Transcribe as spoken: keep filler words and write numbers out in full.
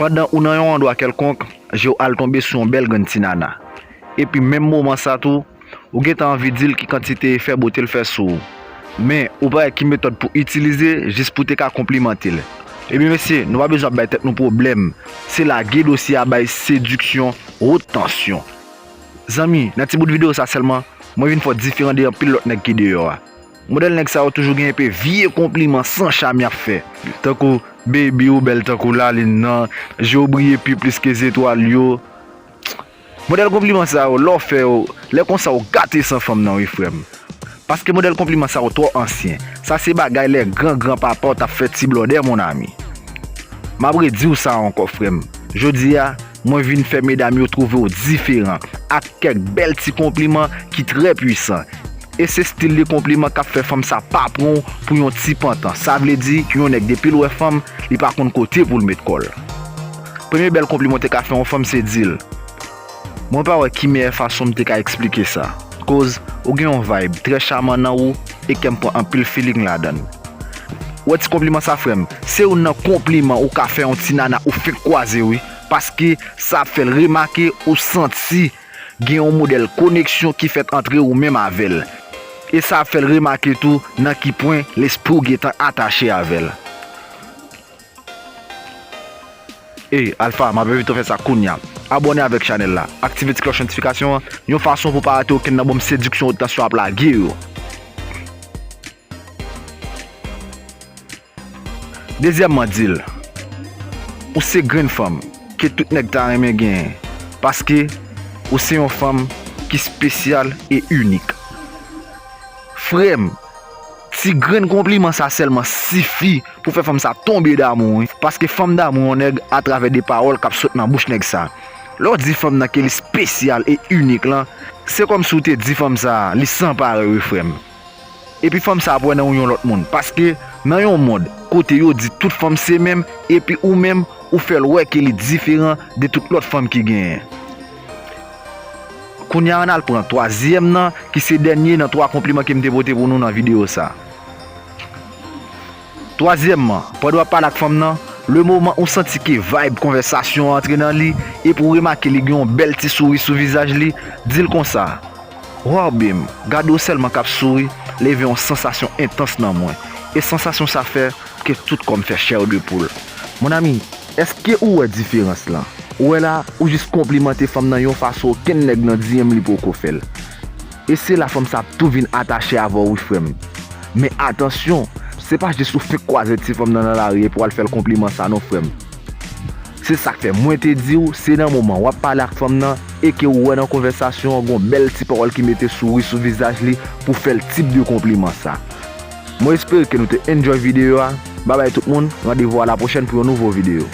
Pandan ou nan yon andwa kèlkonk, je w al tonbe sou yon bèl grenn ti nana. Epi menm moman sa tou, ou gentan anvi di l ki kantite efè bote l fè sou ou. Men, ou pa wè ki metòd pou itilize jis pou te ka konplimante l. Ebyen mesye, nou pa bezwen ap bay tèt nou pwoblèm. Se lage dosye a bay sediksyon, wot tansyon. Zanmi, nan ti bout videyo sa sèlman, mwen vin fè w diferan de anpil lòt nèg ki deyò a. Modèl nèg sa yo toujou gen enpe vye konpliman san cham y ap fè. Tankou baby ou bèl tankou lalin nan, je w briye pi plis ke zetwal yo. Modèl konpliman sa yo, lè w fè yo, lè konsa w gate san fanm nan wi frè m. Paske modèl konpliman sa yo twò ansyen. Sa se bagay lè gran gran papa w t ap fè ti blòdè mon ami. M ap redi w sa ankò frè m. Jodi a, mwen vin fè medam yo twouve w diferan ak kèk bèl ti konpliman ki trè pwisan. E se stil de konpliman k ap fè fanm sa pa pran w pou yon ti pantan. Sa vle di, yon nèg depi l wè fanm, li pa konn kote pou l met kò l. Premye bèl konpliman w te ka fè yon fanm se di l, mwen pa wè ki meyè fason m te ka eksplike sa. Koz ou gen yon vibe trè chaman nan ou e kè m pran anpil feeling ladan l. Wè ti konpliman sa frè m, se youn nan konpliman ou ka fè yon ti nana ou fenk kwaze wi, paske sa ap fè l remake ou santi gen yon modèl koneksyon ki fèt antre ou menm avè l. E sa ap fè l remake tou nan ki pwen lespri w gentan atache avè l. Ey, Alpha, m ap envite w fè sa kounya. Abòne avèk chanèl la, aktive ti klòch notifikasyon an, yon fason pou w pa rate okenn nan bonm sediksyon wot tansyon ap lage yo. Dezyèmman, di l, ou se grenn fanm ke tout nèg ta renmen genyen, paske ou se yon fanm ki espesyal e inik. Frè m, ti grenn konpliman sa sèlman sifi pou fè fanm sa tonbe damou w wi. Paske fanm damou yon nèg atravè de pawòl k ap sot nan bouch nèg sa. Lè w di fanm nan ke li espesyal e inik lan, se kòmsi w te di fanm sa li san parèy wi frè m. Epi fanm sa ap wè nan ou yon lòt moun. Paske nan yon mond kote yo di tout fanm se menm, epi ou menm, ou fè l wè ke li diferan de tout lòt fanm ki genyen. Kounya ann al pran twazyèm nan, ki se dènye nan twa konpliman ke m te pote pou nou nan videyo sa. Twazyèmman, pandan w ap pale ak fanm nan, le moman ou santi ke vibe konvèsasyon an antre nan li, epi w remake li gen yon bèl ti souri sou vizaj li, di l konsa, waw babe, gade w sèlman k ap souri, leve yon sansasyon entans nan mwen, e sansasyon sa fè ke tout kò m fè chè de poul. Mon ami, èske ou wè diferans lan? Ou wè la, ou jis konplimante fanm nan yon fason okenn nèg nan D M li poko fè l. E se la fanm sa ap tou vin atache avè w wi frè m. Men atansyon, se pa jis ou fenk kwaze ti fanm nan nan lari epi w al fè l konpliman sa non frè m. Se sa k fè mwen te di w, se nan moman w ap pale ak fanm nan e ke ou wè nan konvèsasyon an gon bèl ti pawòl ki mete souri sou vizaj li pou fè l tip de konpliman sa. Mwen espere ke nou te enjoy videyo a. Babay tout moun, randevou a la pwochèn pou yon nouvo videyo.